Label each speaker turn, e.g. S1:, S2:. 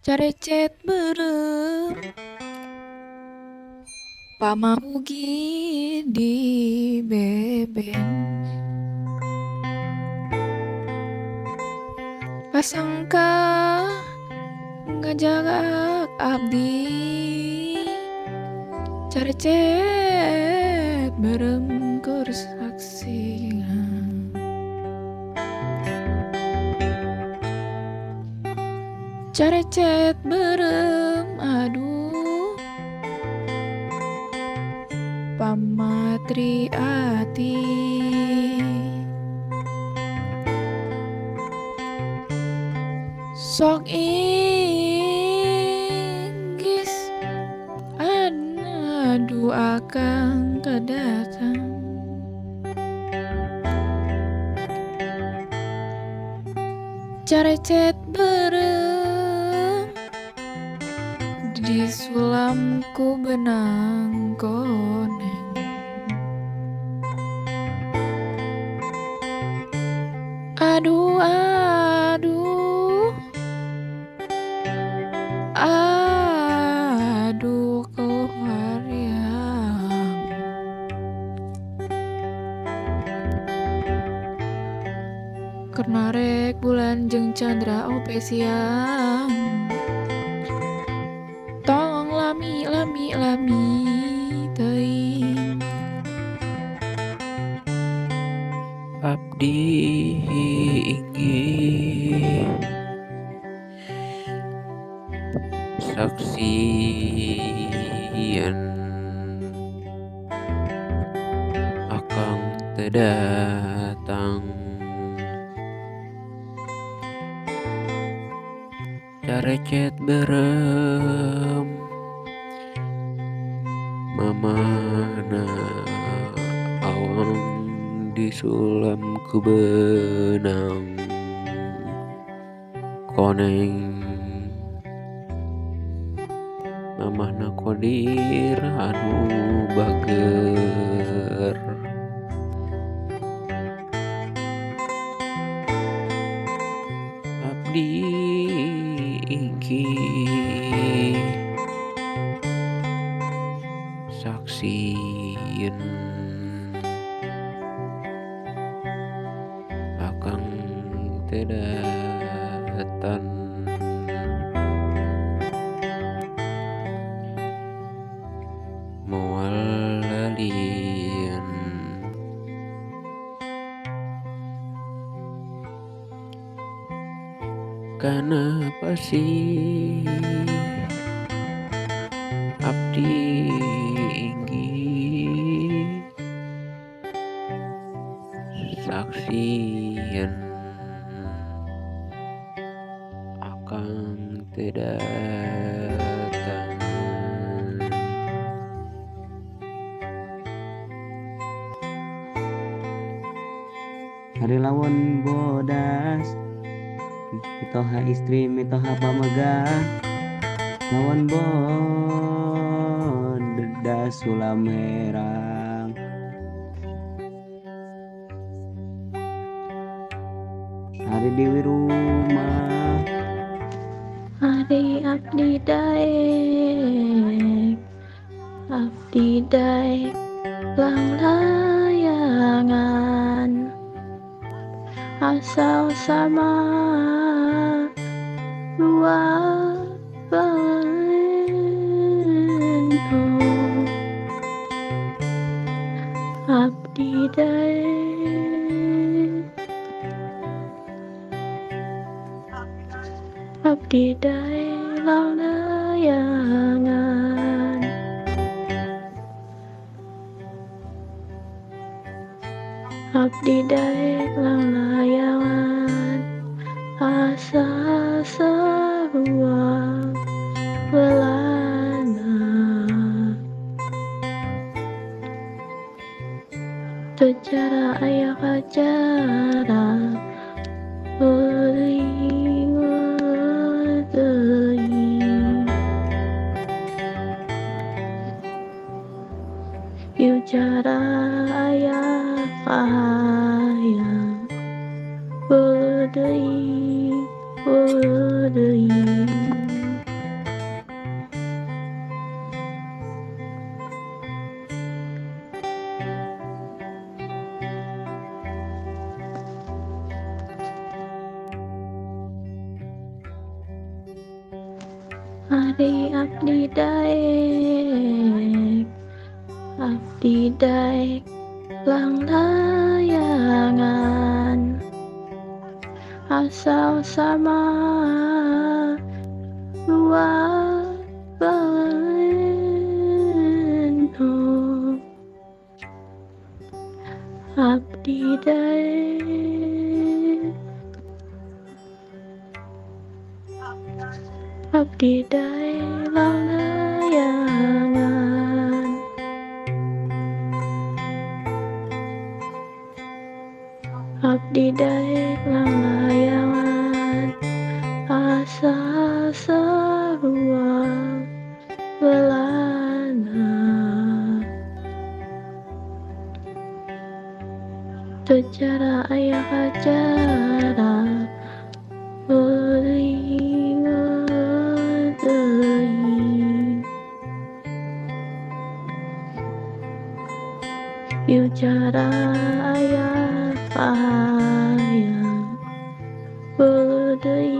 S1: Carecet beureum pamahugi di beben. Pasangka ngajagak abdi carecet beureum keur saksian. Carecet beureum aduh pamatri ati. Sok inggis aduh akang kedatang. Carecet beureum disulam ku benang koneng. Aduh aduh aduh kohariang. Keur narek bulan jeung candra ope siang. Tong lami lami lami teuing.
S2: Abdi inggih saksian akang teu datang. Carecet beureum mamana awang disulam ku benang koneng. Mamahna kodir anu bager. Abdi inggih saksieun akang teu datang. Moal lalieun kana pasih. Abdi inggih saksieun akang teu datang.
S3: Hari lawan bodas mitoha istri mitoha pamegah. Lawan bodas sulam herang. Hari dewi rumah.
S4: Hari abdi daek, abdi daek lang layangan. Asal sama dua baleno. Abdi daek, abdi daek lang layangan. Abdi daek lang layangan. Asa sarua welana. Secara aya kacara euring teuing. Ieu cara aya kahayang beudeui beudeui. Ari abdi daek langlayangan asal sama dua baleno. Abdi daek, abdi daek langlayangan. Abdi daek langlayangan asa sarua belana. Teu cara aya kacara beuring teuing. Ieu cara aya pahayang beudeui.